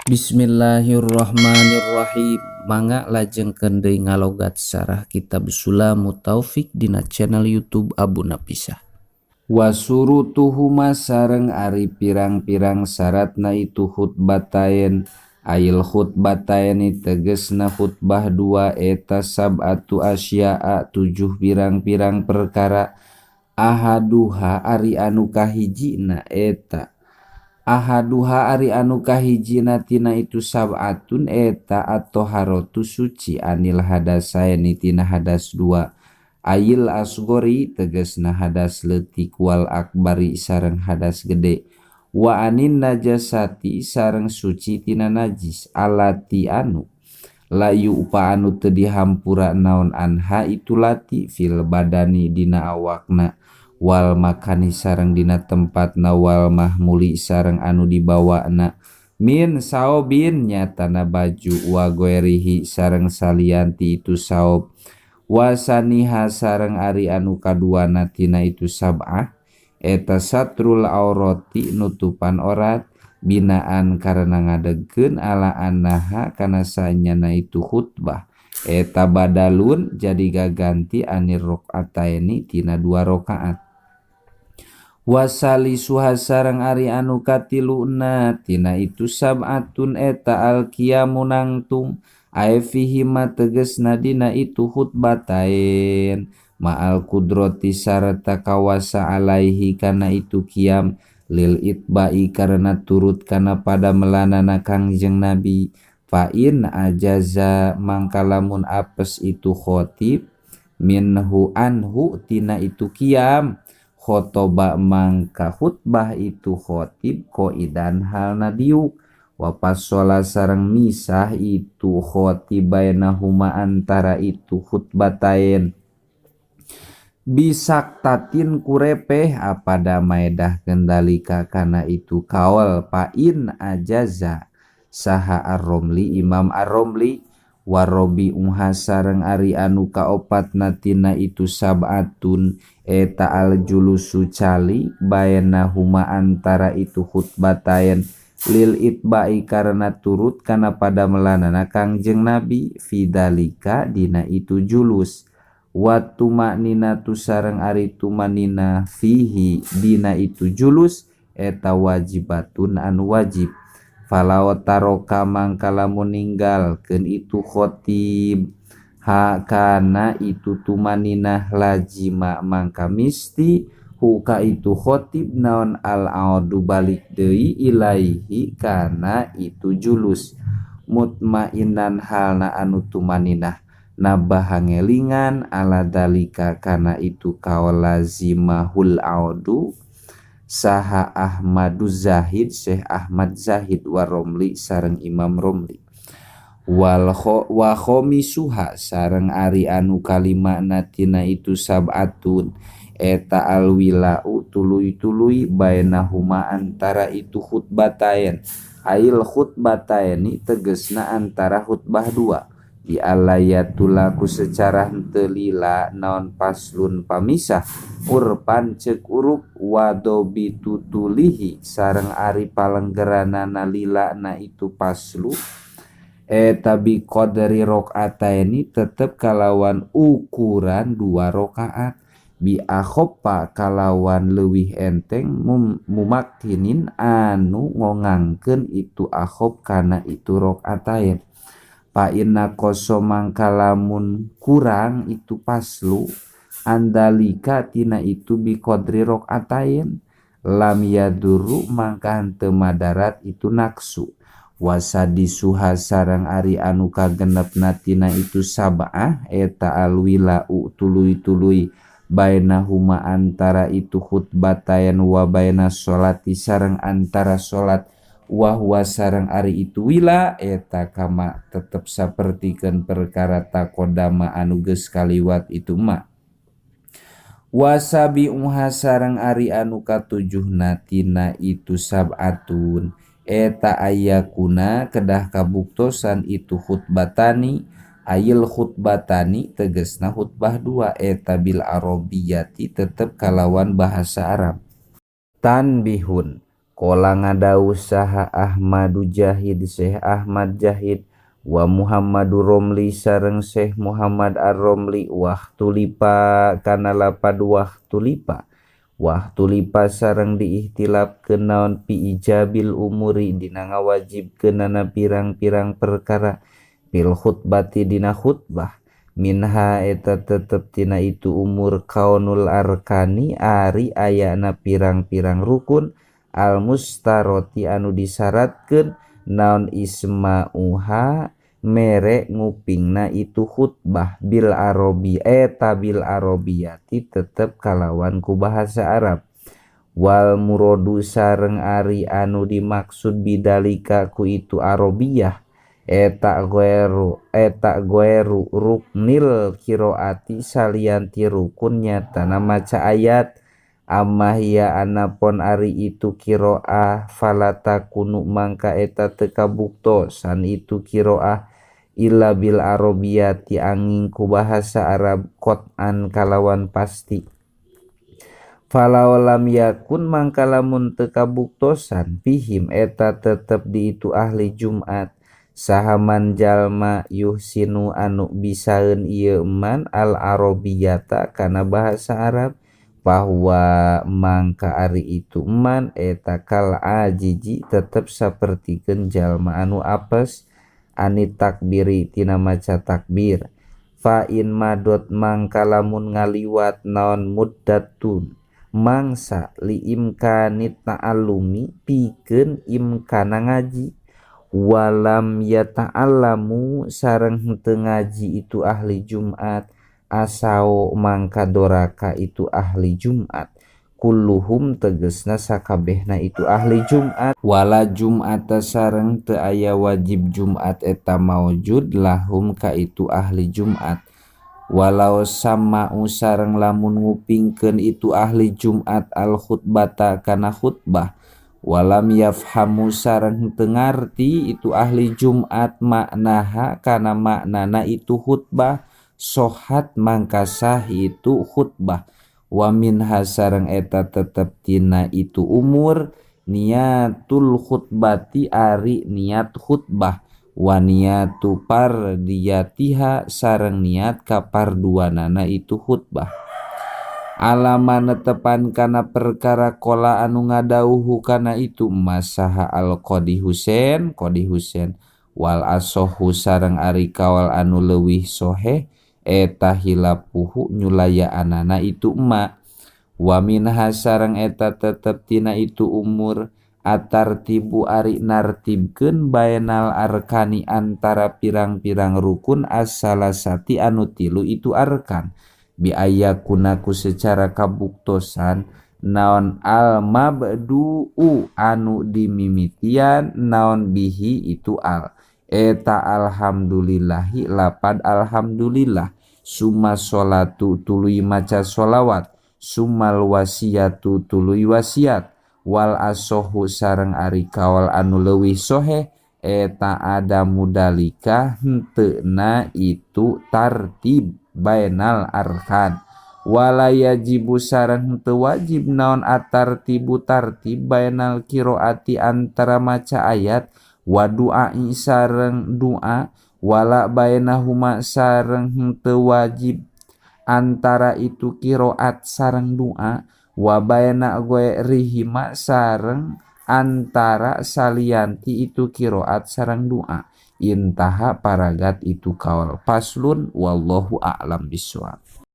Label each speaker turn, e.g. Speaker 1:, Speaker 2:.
Speaker 1: Bismillahirrahmanirrahim. Mangga lajengkeun deui ngalogat sarah kitab Sulamut Taufik dina channel YouTube Abu Napisah. Wa syurutuhuma sareng ari pirang-pirang syaratna itu khutbatain, ayil khutbataini tegesna khutbah dua, eta sab'atu asya'a tujuh pirang-pirang perkara. Ahaduha ari anu kahijina eta, ahaduha ari anu kahijina tina itu sab'atun eta at-thaharatu suci, anil hadasaini tina hadas dua, ayil asgori tegesna hadas leutik, wal akbari sareng hadas gede, wa anin najasati sareng suci tina najis, alati anu la yu'fa anu teu dihampura naon anha itu lati, fil badani dina awakna, wal makani sareng dina tempatna, wal mahmuli sareng anu dibawana, min saobin nyatana baju, wa ghairihi sareng salianti itu saob. Wasaniha sareng ari anu kaduana tina itu sab'ah eta satrul aurati nutupan orat, binaan karena ngadegkeun ala annaha kana sanyana itu khutbah eta badalun jadi gaganti anir rakaataini tina dua rakaat. Wasalisuha sareng ari anu katiluna tina itu sab'atun eta al-qiyamu nangtung, ae fihima tegesna dina itu khutbatain, ma'al kudrati sarta kawasa, alaihi kana itu qiyam, lil itba'i karena turut kana pada melanana Kangjeng Nabi. Fa in ajaza mangka lamun apes itu khotib, minhu anhu tina itu qiyam, khotoba mangka khutbah itu khotib, qaidan halna diuk, wa fashola sareng misah itu khotib, bainahuma antara itu khutbatain, bisaktatin kurepeh apada maedah kendalika kana itu kaol. Fa in ajaza saha Ar-Romli, Imam Ar-Romli. Warobi'uha sareng ari anu kaopatna tina itu sab'atun eta al julusu calik, bainahuma antara itu khutbatain, lil itba'i karena turut kana pada melanana Kangjeng Nabi, fidalika dina itu julus, wa tumakninatu sareng ari tumanina, fihi dina itu julus eta wajibatun anu wajib. Falau taroka mangka lamun ninggalkeun itu khotib ha kana itu tumaninah, lazima mangka misti huka itu khotib naon al audu balik deui, ilaihi kana itu julus, mutmainan halna anu tumaninah. Nabbaha ngelingan ala dalika kana itu kaol lazimahul audu saha Ahmadu Zahid, Syekh Ahmad Zahid, wa Romli sareng Imam Romli. Wal wa khamisuha sareng ari anu kalima tina itu sab'atun eta alwilau tuluy-tuluy, bainahuma antara itu khutbatain, ail khutbataini tegesna antara khutbah dua, bi allayatulaku secara henteu lila naon faslun pamisah, urpan ceuk uruf, wa dobitu tulihi sareng ari palenggeranana lila na itu faslu eta bi qadri rakaataini tetep kalawan ukuran dua rakaat, bi akhaffa kalawan leuwih enteng, mumakkinin anu ngongangkeun itu akhaf kana itu rokaatain. Fa in naqasha mangka lamun kurang itu faslu andalika tina itu bi qadri rokaatain, lam yadurru mangka henteu madarat itu naqsu. Wasadisuha sareng ari anu kagenepna tina itu sab'ah eta alwilau tuluy-tuluy, bainahuma antara itu khutbatain, wa baina sholati sareng antara salat, wa huwa sareng ari itu wila eta kama tetep sapertikeun perkara taqoddama anu geus kaliwat itu ma. Wasabi'uha sareng ari anu katujuhna tina itu sab'atun eta ayakuna kedah kabuktosan itu khutbatani, ayil khutbatani tegesna khutbah dua eta bil arabiyati tetep kalawan bahasa Arab. Tanbihun. Qala ngadawuh saha Ahmadu Jahid Syekh Ahmad Jahid wa Muhammadu Romli sareng Syekh Muhammad Ar-Romli wahtulipa kana lapad wahtulipa wahtulipa sareng diihtilafkeun naon fi ijabil umuri dina ngawajibkeunana pirang-pirang perkara fil khutbati dina khutbah minha eta tetep tina itu umur kaunul arkani ari ayana pirang-pirang rukun al mustaroti anu disyaratkeun naon isma'uha mere ngupingna itu khutbah bil arabi eta bil arabiyati tetep kalawan ku bahasa Arab wal muradu sareng ari anu dimaksud bidalika ku itu arabiyah eta goeru ruknil qiraati salianti rukun nyatana maca ayat amma hiya anapon ari itu qiraah falata kunu mangka eta teu kabuktosan itu qiraah illa bil arabiyati angin ku bahasa Arab qot'an kalawan pasti falau lam yakun mangka lamun teu kabuktosan fihim eta tetep di itu ahli Jumat sahaman jalma yuhsinu anu bisaeun ieu man al arabiyata kana bahasa Arab bahwa mangka ari itu man eta kal ajiji tetep sapertikeun jalma anu apes ani takbiri tina maca takbir fa in madot mangka lamun ngaliwat naon muddatun mangsa li imkanit ta'allumi pikeun imkana ngaji walam yata'allamu sareng henteu ngaji itu ahli Jumat asao mangka doraka itu ahli Jumat kulluhum tegesna sakabehna itu ahli Jumat wala Jum'ata sareng teu aya wajib Jumat eta maujud lahum ka itu ahli Jumat walau sama'u sareng lamun ngupingkeun itu ahli Jumat al khutbata kana khutbah walam yafhamu sareng teu ngarti itu ahli Jumat maknaha kana maknana itu khutbah sohat mangka sah itu khutbah wa minha sareng eta tetep tina itu umur niatul khutbati ari niat khutbah wa niatu pardiyatiha sareng niat kaparduanana itu khutbah alama netepan kana perkara kola anu ngadauhu kana itu masaha al Qadi Husain Qadi Husain wal asohu sareng ari kawal anu leuwih soheh eta hilapuhu nyulayaanana itu emak wa minha sareng eta tetep tina itu umur atartibu ari nartibkeun bainal arkani antara pirang-pirang rukun as-salasati anu tilu itu arkan bi ayakuna ku secara kabuktosan naon al mabdu'u anu dimimitian naon bihi itu al eta alhamdulillahi lapad alhamdulillah summa sholatu tuluy maca sholawat summal wasiyatu tuluy wasiat wal asohu sareng ari kaol anu leuwih soheh eta ada mudalika henteuna itu tartib bainal arkan wala yajibu sareng henteu wajib naon atartibu tartib bainal qiraati antara maca ayat wa du'ai sareng doa wala bainahuma sareng henteu wajib antara itu qiraat sareng doa wa baina ghairihima sareng antara salianti itu qiraat sareng doa intaha paragat itu kaul faslun wallahu a'lam bissawab.